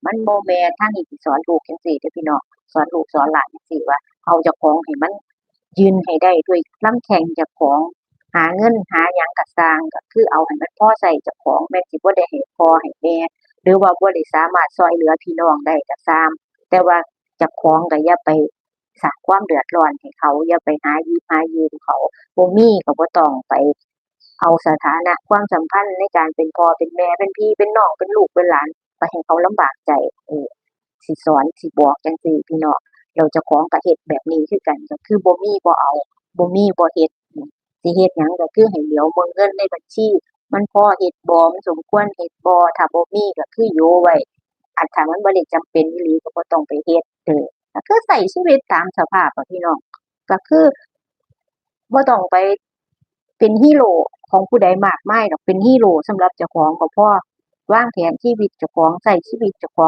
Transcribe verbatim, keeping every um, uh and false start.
มันบ่แม่น ทางนี้สิสอนลูกจั่งซี้เด้อพี่น้อง สอนลูกสอนหลานจั่งซี้ว่า เอาเจ้าของให้มันยืนให้ได้ด้วยลำแข้งเจ้าของ หาเงินหาหยังก็ซ่าง ก็คือเอาให้มันพอใช้เจ้าของ แม้นสิบ่ได้ให้พ่อให้แม่ หรือว่าบ่ได้สามารถซ่อยเหลือพี่น้องได้ก็ซ่าง แต่ว่าเจ้าของก็อย่าไปสร้างความเดือดร้อนให้เขา อย่าไปหาหยิบหายืมเขา บ่มีก็บ่ต้องไป เอาสถานะความสัมพันธ์ในการเป็นพ่อเป็นแม่ เป็นพี่เป็นน้อง เป็นลูกเป็นหลาน ไปให้เขาลำบากใจ เออ สิสอนสิบอกจั่งซี้พี่น้อง แล้วเจ้าของก็เฮ็ดแบบนี้คือกัน ก็คือบ่มีบ่เอา บ่มีบ่เฮ็ด สิเฮ็ดหยังก็คือให้เหลียวเบิ่งเงินในบัญชี มันพอเฮ็ดบ่ มันสมควรเฮ็ดบ่ ถ้าบ่มีก็คือโยะไว้ อันถ้ามันบ่ได้จำเป็นอีหลีก็บ่ต้องไปเฮ็ด เออ ก็คือใช้ชีวิตตามสภาพอะพี่น้อง ก็คือ บ่ต้องไปเป็นฮีโร่ของผู้ใดมากมายดอก เป็นฮีโร่สำหรับเจ้าของก็พอ วางแผนชีวิตเจ้าของ ใช้ชีวิตเจ้าของ